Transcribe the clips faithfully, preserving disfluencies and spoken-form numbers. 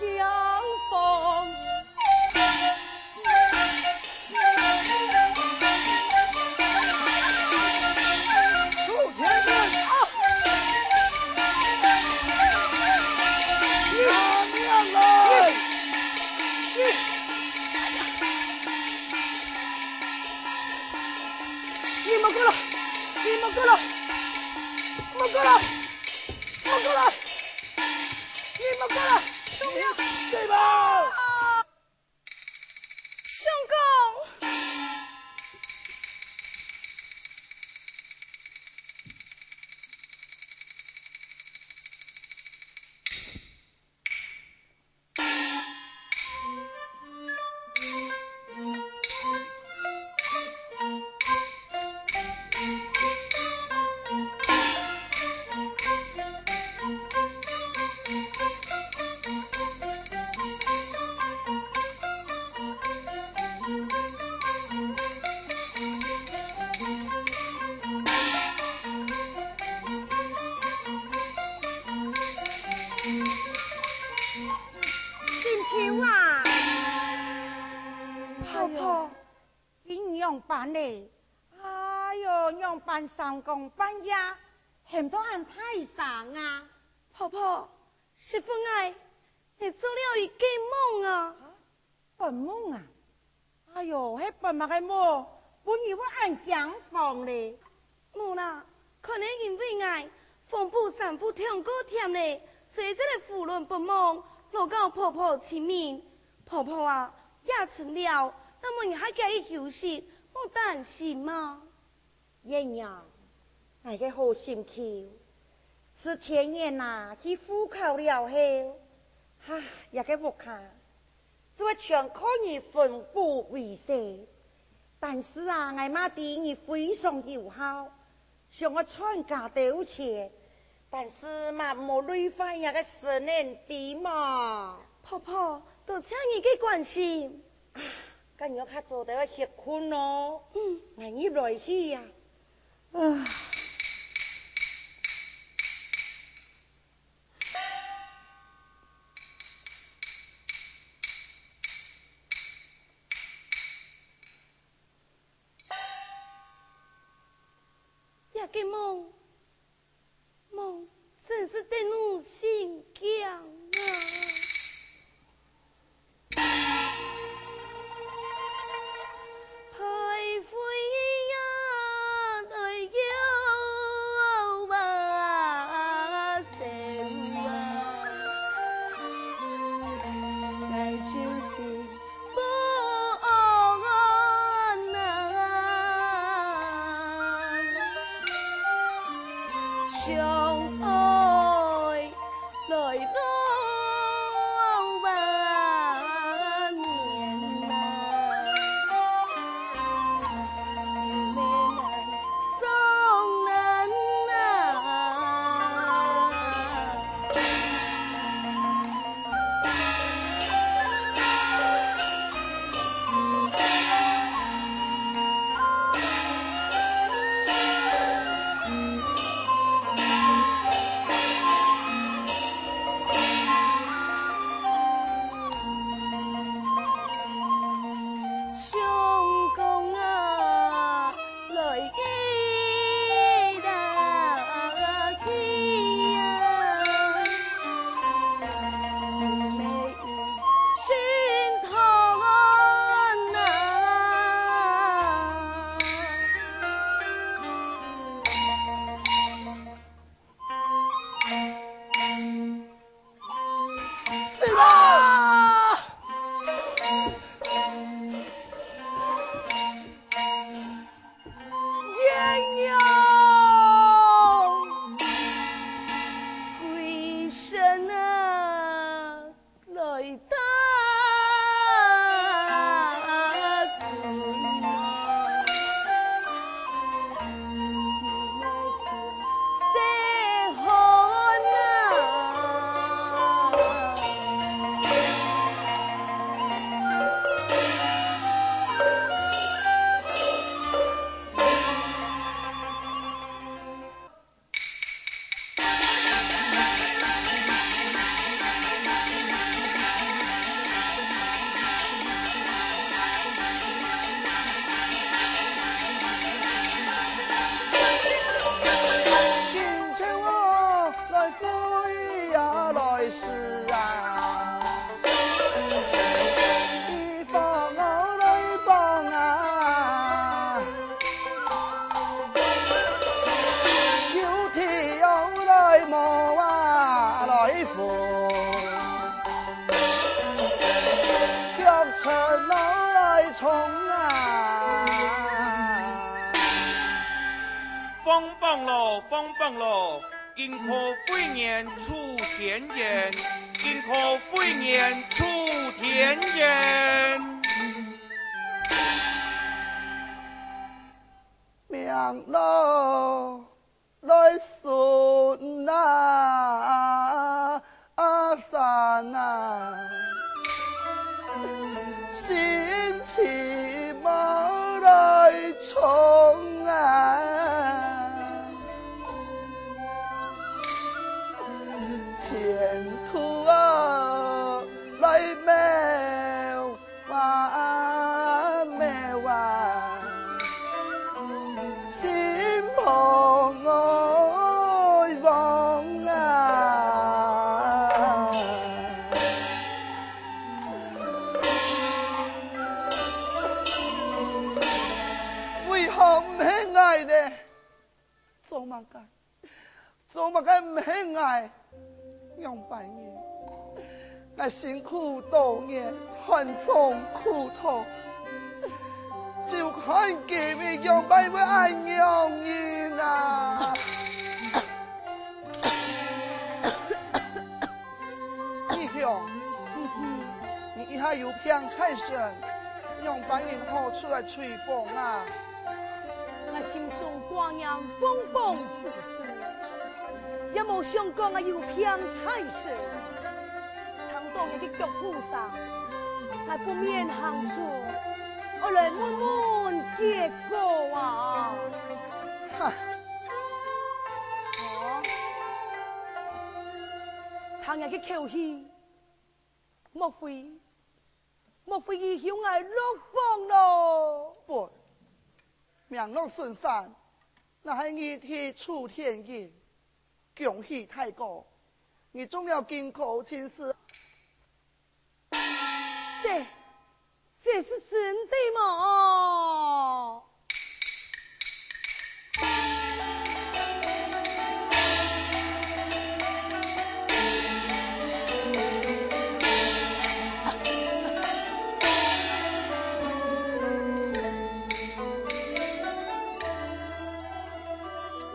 江风。楚天门啊！拿命来！你莫过来！你莫过来！莫过来！ 莫过来！你莫过来！相公！你对吧？相公！金秋啊！婆婆，你仰般呢？哎喲，仰般三更半夜喊到恁大聲啊？婆婆，媳婦𠊎，你做了一個夢啊！ 發夢啊？哎喲，係發麼个夢？分你會恁驚惶咧？無啦，可能因為𠊎紅布衫褲忒過悿咧，所以這個胡亂發夢，勞到婆婆盡面。婆婆啊，夜深了，那麼你還加去休息，莫擔心嘛。 月娘，𠊎个好心臼，自前年啊去赴考了後，哈，這个屋下就會全靠你紅布為生。但是啊，𠊎嘛知你非常有孝，想愛全家兜錢，但是嘛毋好累壞若个身體嘛。婆婆，多謝你个關心。 該你較早兜歇睏囉，嗯，𠊎入來去啊。啊。這个夢， 夢真係得人心驚啊！春来冲啊！放榜咯，放榜咯！今科会年出天元，今科会年出天元。命咯！ 来顺啊，阿三啊，心情无来冲啊，前途啊，来没有 哇，没哇，心抱我望啊！为何毋肯爱呢？做么个？ 做么个毋肯爱？仰般呢？𠊎辛苦多年，寒窗苦讀，就看今日仰般會恁樣呢啊！義兄，你一下又病在身，仰般人好出來吹風啊？ 𠊎心中掛念鳳鳳之事，也無想講𠊎有病在身。聽到你个腳步聲，𠊎不免行出，愛來問問結果啊！哈！哦，聽你个口氣，莫非，莫非義兄𠊎落榜咯？不， 名落孫山，若係日後出天人，恭喜大哥，你中了金科進士。這，這是真的嗎？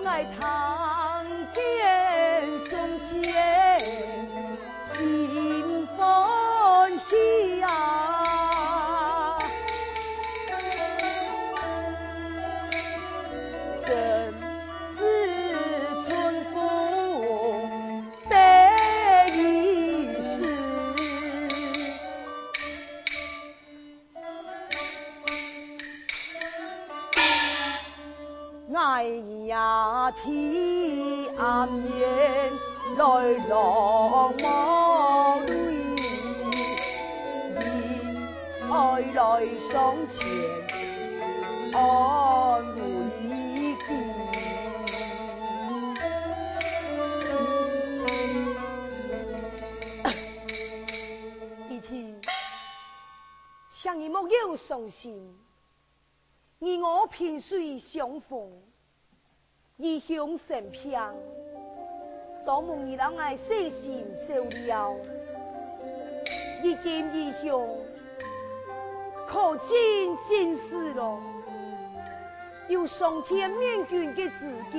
𠊎聽見son先心歡喜啊！真是春風得意時。 𠊎也天暗夜來落望你，你愛來上前安慰佢。弟弟，請你莫要傷心。 你我萍水相逢，義兄生病，當蒙你摎𠊎細心照料。如今義兄考進進士咯，有上天面君个資格。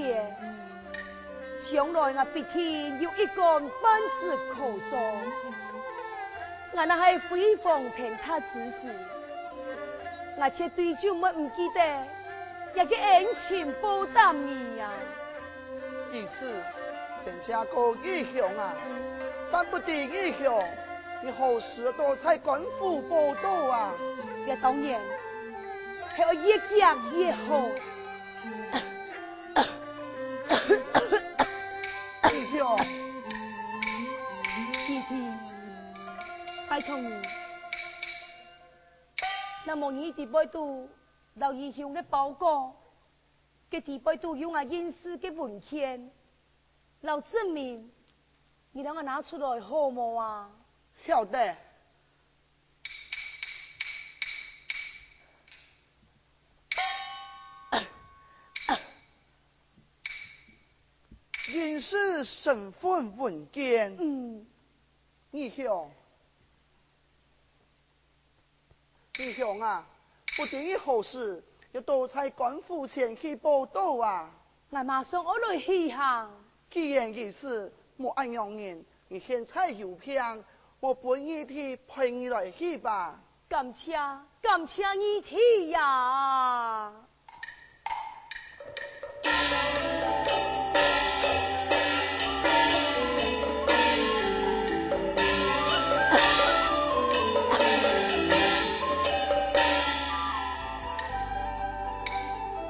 將來𠊎必定有一官半職可做。𠊎若係飛黃騰達之時，𠊎絕對就毋會毋記得這个恩情報答你啊！於是，天下哥義兄啊，但不知義兄，你何時到在官府報到啊？這當然，係愛越遽越好。 弟弟，拜託你，若無你底背肚留義兄个包裹，該底背肚有𠊎應試个文件，摎證明，你摎𠊎拿出來好無啊？曉得。 應試身分文件。嗯。義兄，弟兄啊，不知你何時要到在官府前去報到啊？𠊎馬上愛來去行。既然如此，無恁樣人，你現在有病，我分義弟陪你來去吧。感謝，感謝義弟呀！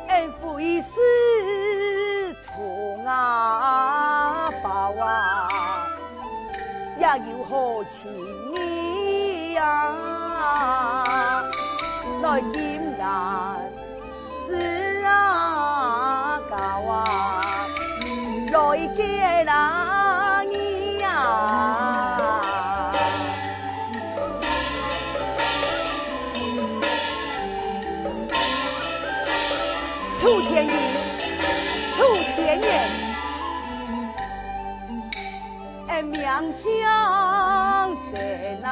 恩惠是童啊宝啊，也有好情义呀，來金兰子啊高啊，來見啊你呀。 楚天英，楚天英，恩命相爭啊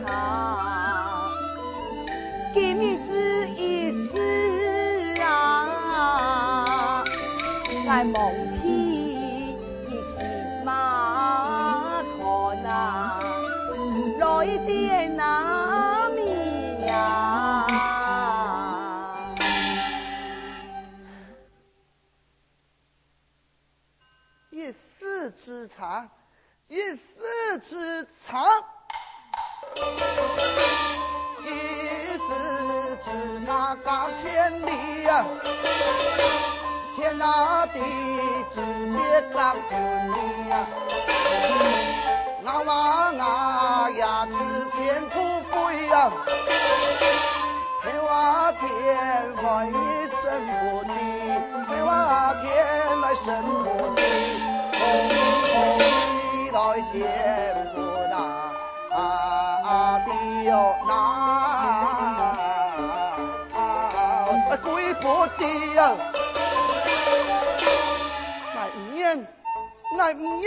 長，今日之一事啊，𠊎望天 一息嘛看啊，來點啊名啊。一時之差，一时之差。 一时之差隔千里啊，天啊地之别隔云里啊，咬啊牙牙齿千古飞啊，天啊天外你身不低，天啊天外身不低，同你同你来添不啦。 啊，啊，对哦，那，啊，啊，啊，对不起哦。𠊎毋認，𠊎毋認。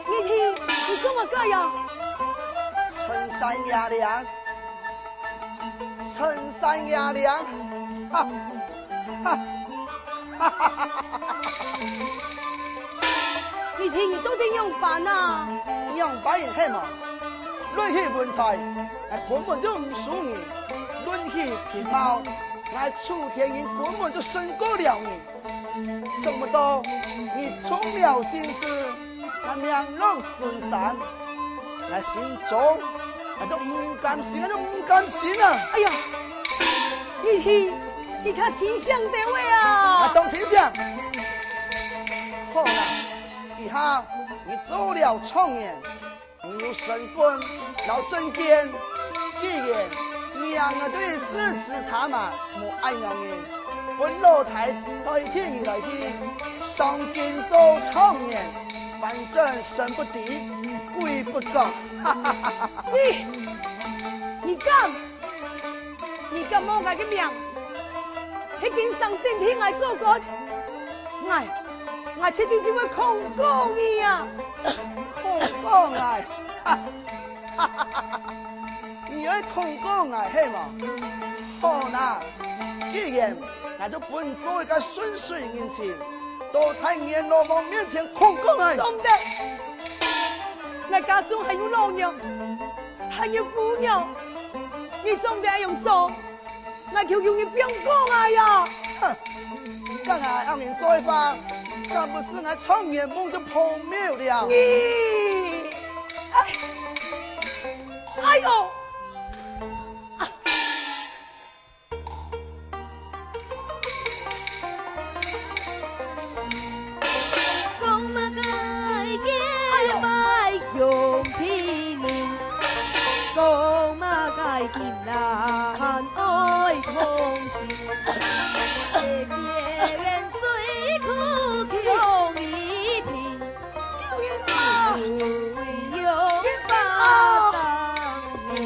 義弟，你做麼个呀？穿山越嶺，穿山越嶺，哈，哈，哈哈哈哈哈！義弟，你到底仰般啊？仰般人係無？論起文才，𠊎根本就毋輸你；論起品貌，𠊎楚天英根本就勝過了你。 想不到你中了進士，還名落孫山，𠊎心中𠊎都毋甘心，𠊎都毋甘心啊！哎呀，義弟，你較清醒兜仔啊！𠊎當清醒。好啦，以後你做了狀元， 你有身份，有證件，既然命啊對時之差嘛，無恁樣个，分老弟代替你來去上京做狀元，反正生不低，貴不高。你，你敢？ 你敢無𠊎个命，去京城頂替𠊎做官，𠊎，𠊎絕對就會控告你啊！控告𠊎？你愛控告𠊎係無？好啦，既然𠊎就分你做一個順水人情，到大元老王面前控告𠊎。做毋得！𠊎家中還有老娘， 還有餔娘，你做毋得恁樣做，𠊎求求你放過𠊎呀！哼，你敢𠊎恁樣做个話，敢毋係𠊎狀元夢就破滅了。你，哎，哎喲！ 講麼个見面容易認，講麼个金蘭愛同心。這邊水苦求你平，只有百丈人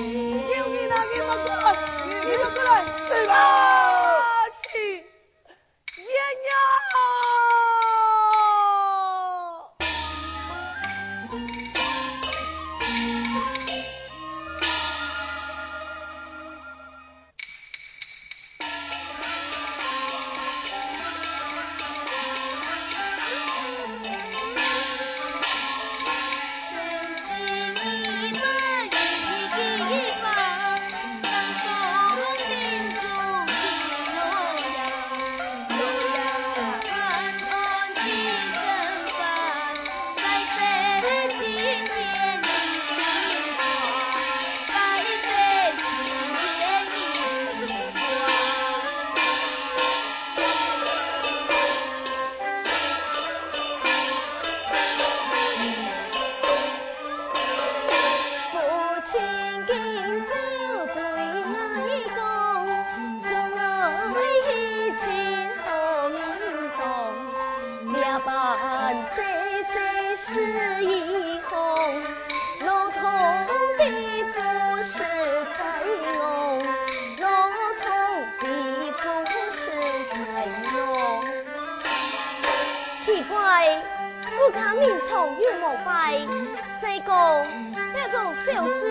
屋下眠床有無壞？再講，這種小事，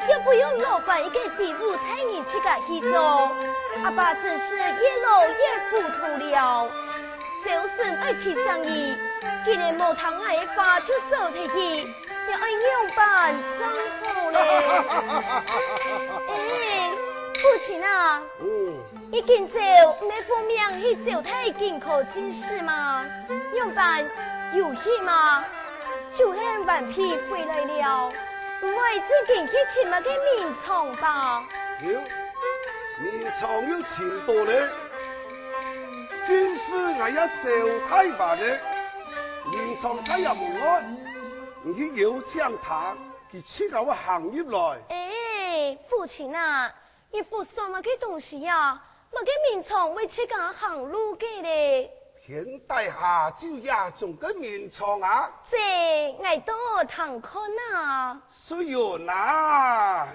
又毋用老闆一個底屋大人自家去做，阿爸真是越老越糊塗了。朝晨愛提醒佢，既然無聽𠊎个話就走忒去， 你愛仰般正好咧？哎，父親啊，嗯。你今朝毋係奉命去招待金科進士嗎？仰般有去嗎？酒宴完畢回來了，毋會正經去尋麼个眠床吧？有，眠床有尋到咧。進士𠊎也招待完咧，眠床在這門外，你去邀請佢， 佢自家會行入來。哎，父親啊，你胡說麼个東西啊？麼个眠床會自家行路个咧？天底下就這種个眠床啊？這，𠊎倒聽看啊。雖然啊，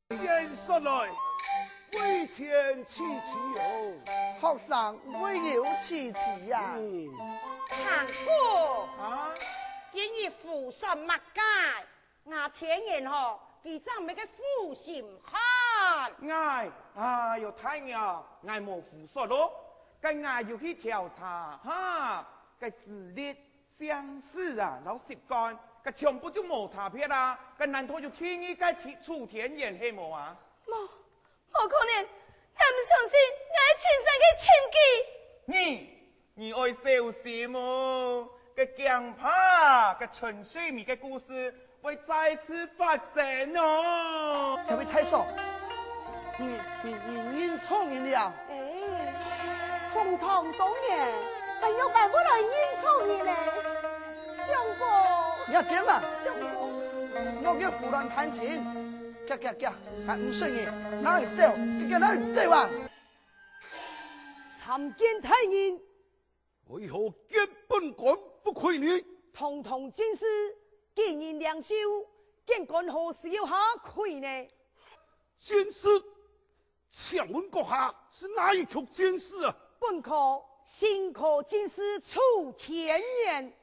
言說來，為錢起起哦。學生為牛起起呀。嗯。大哥，啊？今日胡說麼个？ 𠊎天然吼，佢正毋係个負心漢。𠊎，哎喲，大娘，𠊎無胡說咯。該𠊎有去調查，哈，該資歷、姓氏啊，摎習慣，該全部就無差別啊。該難道有第二個楚天元係無啊？無，無可能，𠊎毋相信𠊎係親生个親家。你 你愛小心哦，該驚怕該陳水扁个故事會再次發生哦。這位大嫂，你，你，你認錯人了。哎，同窗多年，還有辦法來認錯人呢？相公。你要點啊？相公。我叫胡亂攀親，遽遽遽，還毋識你，哪裡走？你叫哪裡走啊？ 參見大人。為何見本官不跪呢？堂堂進士，舉人領袖，見官何時有下跪呢？進士，請問閣下係哪一科進士啊？本科，新科進士楚天元。